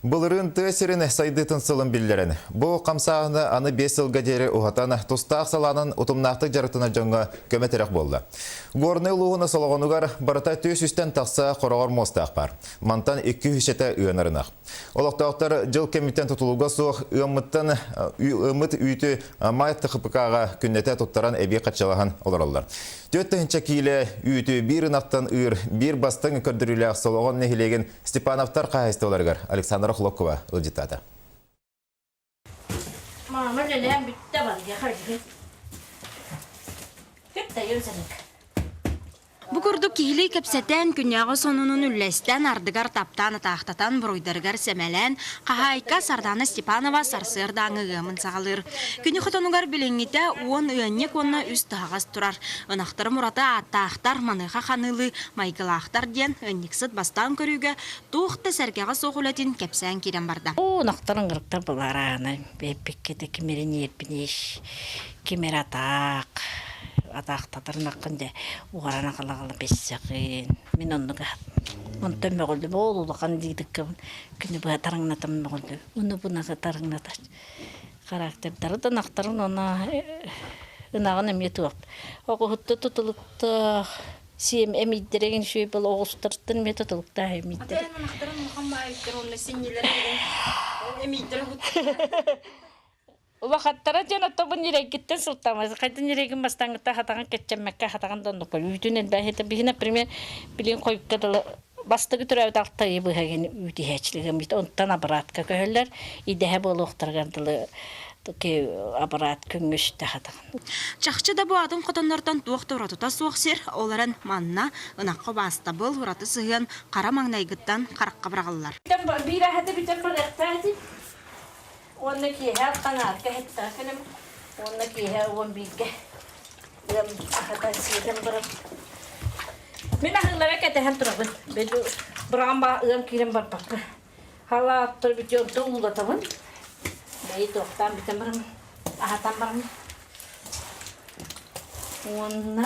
Былырыын тыа сирин сайдыытын сылын биллэрэн, бу хамсааһыны аны 5 сылга диэри уһатан, тустаах салаанан утумнаахтык дьарыктанар дьоҥҥо көмө-тирэх буолла. Горнай улууһун Солоҕонугар барыта 400-тэн тахса хороҕор муостаах баар. Мантан 200-этэ ыанар ынах. Олохтоохтор дьыл кэмиттэн тутулуга суох ыаммыттан ыаммыт үүтү Маай ТХПК-ҕа күннэтэ туттаран эбии хаччалаһан олороллор. 4000 киилэ үүтү биир ынахтан ыыр биир бастыҥ көрдөрүүлээх Солоҕон нэһилиэгин Степановтар хаһаайыстыбаларыгар Александра Хлопкова ыалдьыттаата. Мама үлэлээн бүттэ барыаха билигин. Түп-тайын сырык. Бу курдук киһилии кэпсэтэн, күннээҕи сонунун үллэстэн, ардыгар таптаан атаахтатан, буруйдарыгар сэмэлээн, хаһаайка Сардаана Степанова сарсыардааҥы ыамын саҕалыыр. Күнү хотонугар билиҥҥитэ 10 ыанньык уонна үс таһаҕас турар. Ынахтарым ураты ааттаахтар, маныаха ханыылыы майгылаахтар диэн ыанньыксыт бастаан көрүүгэ туох да сэргэҕэ суох үлэтин кэпсээн киирэн барда. Оо, ынахтар ыҥырыктар быларааны бэйэппиккэ ким эрэ ньиэрбиниш, ким эрэ атаах, атаахтатар ынаххын дьэ угаран аҕала-аҕала бэссэҕин. Мин оннук онтон мөҕүллүм, ол улахан диидиккабын күнү быһа тарыҥнатам мөҕүллүм. Уну бунага тарыҥнатар. Характердары да ынахтарын уонна ынаҕын эмиэ туох оҕуһутта тутулуктаах сиэм эмийдэригин үчүгэй буола оҕустартан эмиэ тутулуктаах эмийдэр. Атын ынахтарын улахан баайыттар уонна синньилэрэ эмийдэрэ Улахаттара диэн оттон ньирэйгиттэн сылтаамас. Хайда ньирэйгин бастаҥҥыта хатаҕын кэччэммэккэ хатаҕын да оннук үүтүн элбэхитэ биһи например билин хойукка дылы бастакы төрөөбүт алтайы быһа үүт иһээччилигим онтон аппаратка көһөллөр идэһэ буолуохтарыгар дылы аппарат күҥҥүс хатаҕын Чахчы да бу атын хотоннортон туох да уратыта суох сир, ол эрэн манна ынахха убаастабыл, ураты сыһыан хара маҥнайгыттан харахха быраҕыллар. Биир аһата бүтэн барыахтаах уонна киэһэ ханаарка иһиттэҕэ кэлим уонна киэһэ 11-гэ ыам аһатан сиэтэн баран Мин аһыылара кэтэһэн турабын. Били быраҕан ба ыам киирэн барбакка. Халааттар бүтүө онтон уулатабын. Бэйи туохтаан бүтэн баран аһатан баран. Уонна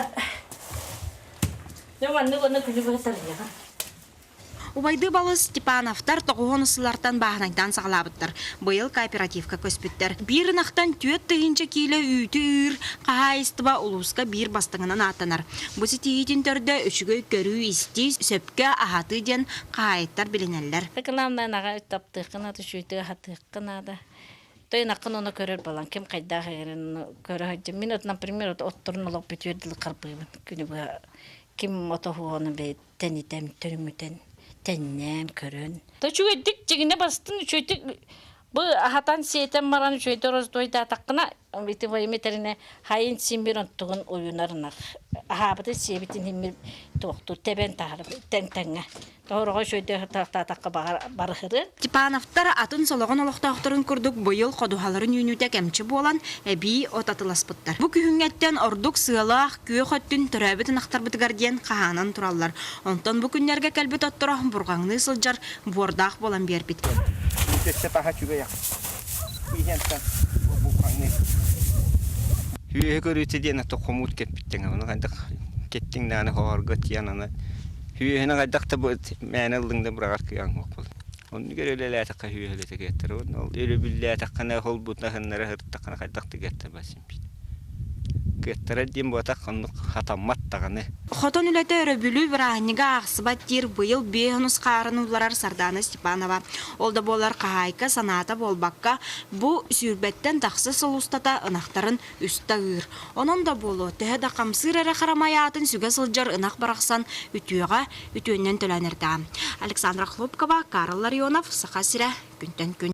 дьэ маннык уонна күнү быһа тарыйаҕын. Убайдыы балыс Степановтар тоҕуһун сыллартан бааһынайдаан саҕалаабыттар. Быйыл кооперативка көспүттэр. Биир ынахтан 4000 киилэ үүтү ыыр хаһаайыстыба улууска биир бастыҥынан ааттанар. Бу ситиһиитин төрдө үчүгэй көрүү-истии, сөпкө аһатыы диэн хаһаайыттар билинэллэр. Главное, аҕа таптыахха наада, үчүгэйдик аһатыахха наада. Той ынаххын ону көрөр балан ким хайдаах эрин көрө сылдьан. Мин вот, например, отторун олох бүтүөр дылы харбыыбын күнү быһа. Ким отоһуону тэнитэн, төрүмүтэн, тэннээн көрөн. Үчүгэйдик дьигинэ бастын үчүгэйдик бу аһатан сиэтэн баран үчүгэйдик ороздуойдаатаххына ити войметерine хайын симбир онтугун уйунар аһаабытын сиэбитин химмир туохтуур тэбэн таһар тэҥ тэҥҥэ тоһороҕо үчүгэйдик таахтаатахха барыһырын Степановтар атын солоҕон олохтоохторун курдук быйыл ходуһаларын үүнүүтэ кэмчи буолан, эбии от атыласпыттар. Бу күһүҥҥэттэн ордук сыалаах, күөх өттүн төрөөбүт ынахтарбытыгар диэн хаһаанан тураллар. Онтон бу күннэргэ кэлбит отторо бурҕаҥныы сылдьар буордаах буолан биэрбит. Өссө таһа үчүгэй Иһэнтэн бурҕаҥныы. Үөһэ көрүүтэ диэн ато хомуут кэппиттиҥ ону хайдах кэттиҥ даҕаны хоһорго тиийэн аны үөһүнэ хайдах да мээнэ ыллыҥ да быраҕар кыаҕыҥ суох буолар. Оннук эрэ үлэлээтэххэ үөһэлэтэ киэттэр уонна ол өрөбүллээтэххинэ холбутуна аһыннара сырыттаххына хайдах да киэттэрбэт син Кыаттара диэн буотах оннук хатаммат даҕаны. Хотон үлэтэ өрөбүлү бырааһынньыга аахсыбат диир быйыл биэс онус хаарын улларар Сардаана Степанова. Ол да буоллар хаһаайка санаата буолбакка, бу сүүрбэттэн тахса сыл устата ынахтарын үстэ ыыр. Онон да буолуо, төһө да хамсыыр эрэ харамай аатын сүгэ сылдьар ынах барахсан үтүөҕэ үтүөннэн төлөөн эрдэҕэ. Александра Хлопкова, Карл Ларионов, Саха сирэ, күнтэн күн.